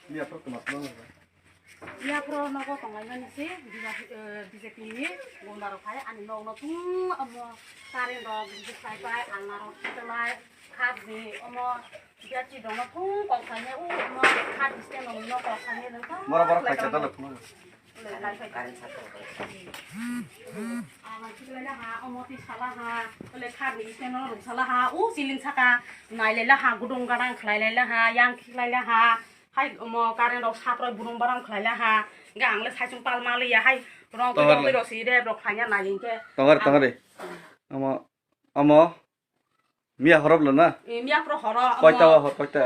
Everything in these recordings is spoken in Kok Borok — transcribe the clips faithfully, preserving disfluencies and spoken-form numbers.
Iya, pro tuma tuma nang. Iya, pro nogo tonglai mani se, B J P ni gunda rok hai, ani nog no tung amo current rok, bijik pai pai, alna rok, tetelai, khat di, omo, biya chi dong no tung kok sanya, u, omo, khat di stand rok no kok sanya, nang tong. Bora, bora, lai khacha tong. Dalo phone. Lai, lai, lai. Alna chi lai ha, omo, ti sala ha, le khat di stand rok sala ha, u, ceiling saka, nai lai la ha, gudung gadang khlai lai la ha, yang khi lai la ha. Hai, omo current rok saproi burung barang khlai la ha. Hingke ang le saichung pal ma liya hai. Rong tongor twi le. Rok si de rok khlai ya nai hingke. Tongor, ang tongor. Omo, omo. Miya horop lo na? Eh, miya pro horo, omo. Koita wa hor koita?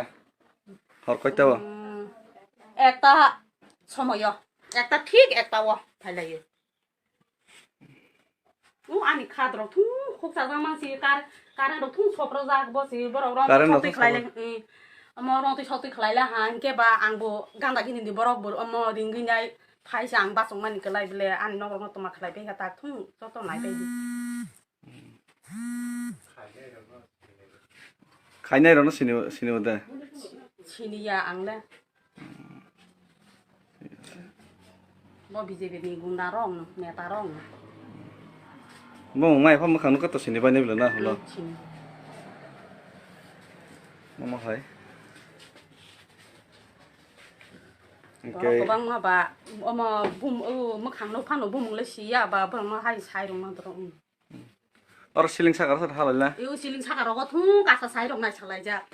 Hor koita wa? Hmm, ekta somoyo. Ekta thik ekta wa phai lai yo. U ani khat rok thung khuk chajak man si kar-, current rok thung sopro jak bo si borok rong current rok sotwi thung khlai le, sopro. Eh, omo rong twi sotwi khlai le ha hingke ba ang bo ganda gini di borok bo omo ringwi nai phai se ang bachok mani kwlai bele ani nok rok no toma khlai pai kha tak thung joto nai pai di. Khainai rokno sini, sini de? Sini ya ang le. Bo B J P ni gunda rok no, neta rok no. Bo wngmai pha mwkhang no kato sini bai nai bela na holo. Hmm, sini. Mama hai. Borok kwbangma ba, omo bum, o, mwkhang no phano bumung le siya ba, borok no hai sai rok ma borok. Oro ceiling saka rok halai na? Iyo ceiling saka rok thung kasa sai rok nai salai jak.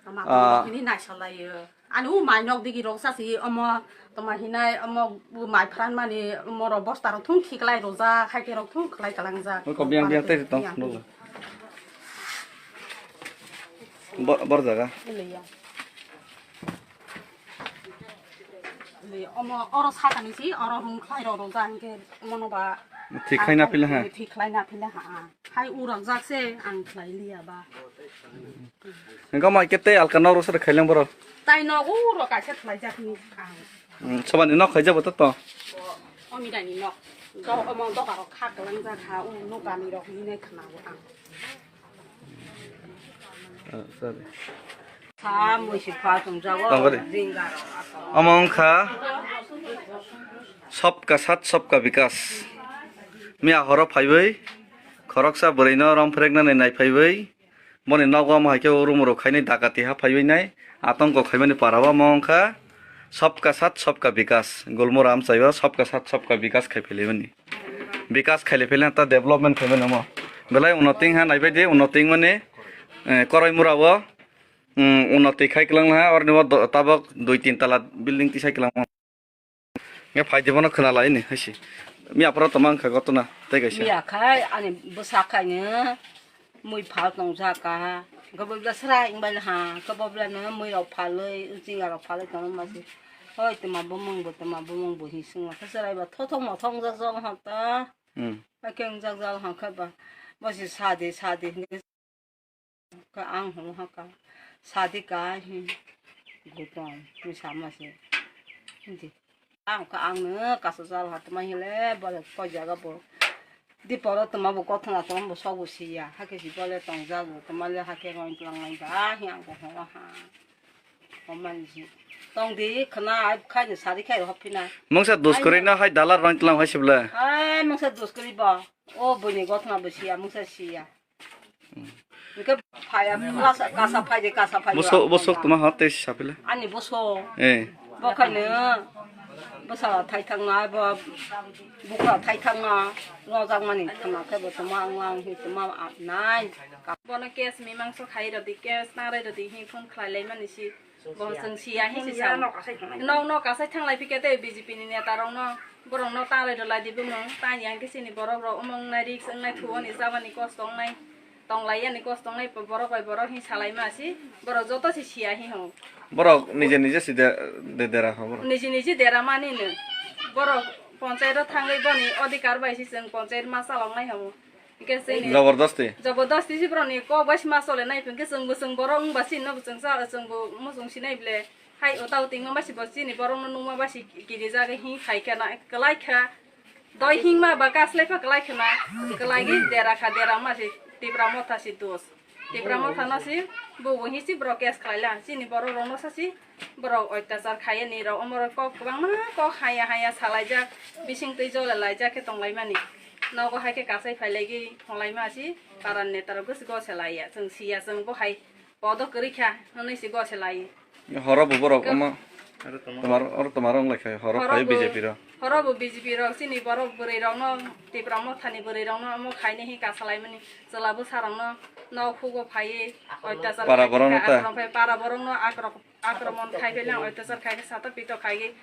Tama ah. Tong ini nai salai yo. Ani u mai nok digi rok sasi omo tama hinai omo u mai phran mani omo rok bosta rok thung khiklai rojak, hai ke rok thung khlai kalang jak. Oi ko biang biang tei tong. Biang. Bor, bor jaga. Ile ya. Omo oro sakani si, oro hum khlai rok rok jang khe, omo no ba. Thik khlai na phila ha. Thik khlai na phila ha. Hai u rok jak se, ang khlai liya ba. Engka mai kete alka nok rok sar khaileng boro. Tai nok u rok kaisa khlai jak ni ang. Hmm, sobani nok khaijak bo to to. Omi dani nok. Do omo doka rok khak lang jak ha, u nokani rok hinai khna bo ang. Ah, sorry. Sa mui si pha tong jago, tong kari. Jingga rok ato. Omo wngkha Sabka Saath Sabka Vikas. Miya horo phaiwi khoroksa bwrwino romphreknani naiphaiwi boni nogo omo hai khe room rok khainai dakati ha phaiwi nai atongko khaimani para o omo wngkha Sabka Saath Sabka Vikas. Gulmura amchai o Sabka Saath Sabka Vikas khai phailaimani. Vikas khaile phele ta development khaimani omo. Belai unnoti wngkha naibaidi unnoti wngmani, eh, Koraimura o, mm, unnoti khai kwlanglaha oroni o do-, tabok dui tin tala building tisai kwlangma. Nge phaidi bono khwnalai ni haisi. Miya phoro toma wngkha gotona tei kaisa. Miya khai ani bwsa khaino mui phal tongjak ka. Kebo bla sra ingbai ha, kebo bla no mui rok phalwi, jinga rok phalwi tongma si. Hoi toma bumung bo, toma bumung bo hi singma khe chwrai ba thothok mothok jak jak ha ta. Hmm. Hakhe wngjak jak hwnkhe ba, bo se sadi, sadi hinwi khe ang hwnwi hakha, sadi ka hi gutom hinwi sama se. Hindi. Ang kha angno kasajal ha tma hinle bole koi jaga bo. Diporo tma bo kothona tma bo sok bo siya. Hakhe si bole tongjago tma le hakhe rong tlang lai ba hi ang bo hwnwi ha. Omanji. Tong di khna ai khai ni sari khai hop phina. Mungsa dus kwrwi no hai dalar rang tlang hai sibla. Ai mungsa dus kwrwi ba. O bini gotna bo siya mungsa siya. Ke phaya kasa kasa phai de kasa phai. Bosok bosok tuma ha te sapila. Ani bosok. Eh. Bo khai no. Bwsa thai thang na bo. Bukra thai thang na. Ngojak mani khna khe bo tuma ang ang hi tuma nai. Bono case mimangso khai rodi, case tangrai rodi hi phone khlai lai mani si. Bo chwng siya hi si sa. Nok nok asai thanglai phikhe tei B J P ni neta rok no borok no tangrai rwlai di bumung tang yang khe sini borok rok omong nai risk wngnai thuo ni jabani kosto wngnai tonglai yani kosto wngnai borok bai borok hi salai ma si borok joto si siya hi ho. Borok nije nije si de, de dera ho borok. Nije nije dera mani no borok ponchayat o thangwi boni odhikar bai si chwng ponchayat ma chalok nai ho. Hingke chini Jabardasti. Jabardasti si borokni kok bai si ma chole nai hingke chwngbo chwng borok wngba chini no bo chwng cha chwngbo muchung sinai ble hai ota uti wngma si bo chini borok no nungma bai si kiri jaga hing khai khe na kwlai kha doi hingma ba kaslai pha kwlai khe na kwlai gi dera kha dera ma si Tipra Motha si dos. Tipra Motha no si, bo bo hi si borok case khlai la, chini borok rok no sa si, borok oitachar khai ni rok, omo rok kok kwbangma kok haya haya salaijak, bising twi jole laijak khe tonglaimani. Nogo hai khe kasai phailaigwi thonglaima si, para neta rok gosi gose laiya, chwng siya, chwng bo hai podo kwrwi kha, hwnwi si gose lai. Horo bo borok omo tomar, oro tomar wng lai kha, horo khai bo B J P rok. Horo bo B J P rok, chini borok bwrwi rok no, Tipra Motha ni bwrwi rok no omo khaini hi kasalaimani, chwla bwsa rok no, nok hugo phaiwi, oitachar para khai borok no ta akromphai, para borok no akrok-, akromon khai phai lang, oitachar khai khe sata pito khai khe